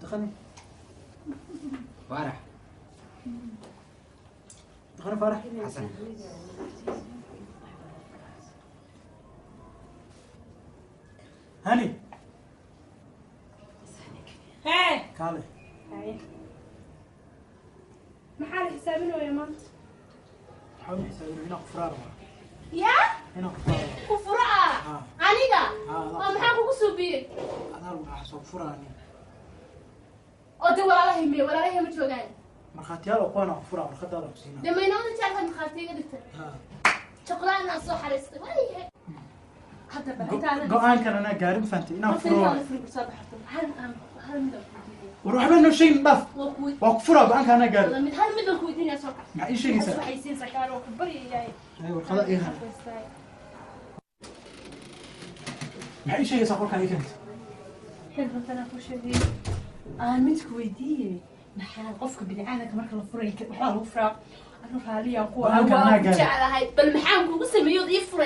Dhaqani. Faarax. Dhaqani Faarax. Xasan. Hani. Hee. Kaale. Maxaa la xisaabinaya maanta? Waxaa u xisaabinaya inaan ku furaa rabaa. Yaa? Inaan ku furaa rabaa. Ku furaa? Haa. Aniga? Haa, adaa. Oo maxaa kugu suubiyey? Adaa lagu dhahaa soo furaa aniga. Oo dee walaalahay miye? Walaalahay ma joogaan. Markhaatiyaal oo kuwan aan ku furaa, warqadaada ku siinaa. Dee maynooda jeclahay markhaati iga dhigtay. Haa. Chocolate inaan soo xariistay. Waayahay. Hadda bal intaadan Go-aankan anaa gaarin, fahantay? Inaan Horta furo intaadan waaye. furin soo baxarto. Hal mid aan ku weydiinaya. War waxba noo sheegin, dhaaf. Waa ku Waa ku furaa, go-aanka anaa gaarin. mid hal mid aan ku weydiinaya, soo kac. Maxaa ii sheegaysaa? Waxay siinaysaa kaar oo ku baryayaa. Ay, warqada ii haya. Maxaa ii sheegaysaa qolkaan ii keentay? Xil runtan aan ku sheegay. Aan mid ku weydiiyey. Maxaa qofka bini'aadamka marka la furay waxbaa lagu furaa? Anu raalliyaan ku Go-aanka anaa waan ku gaarin. jeclahay. Bal maxaan kugu sameeyey ood ii furay?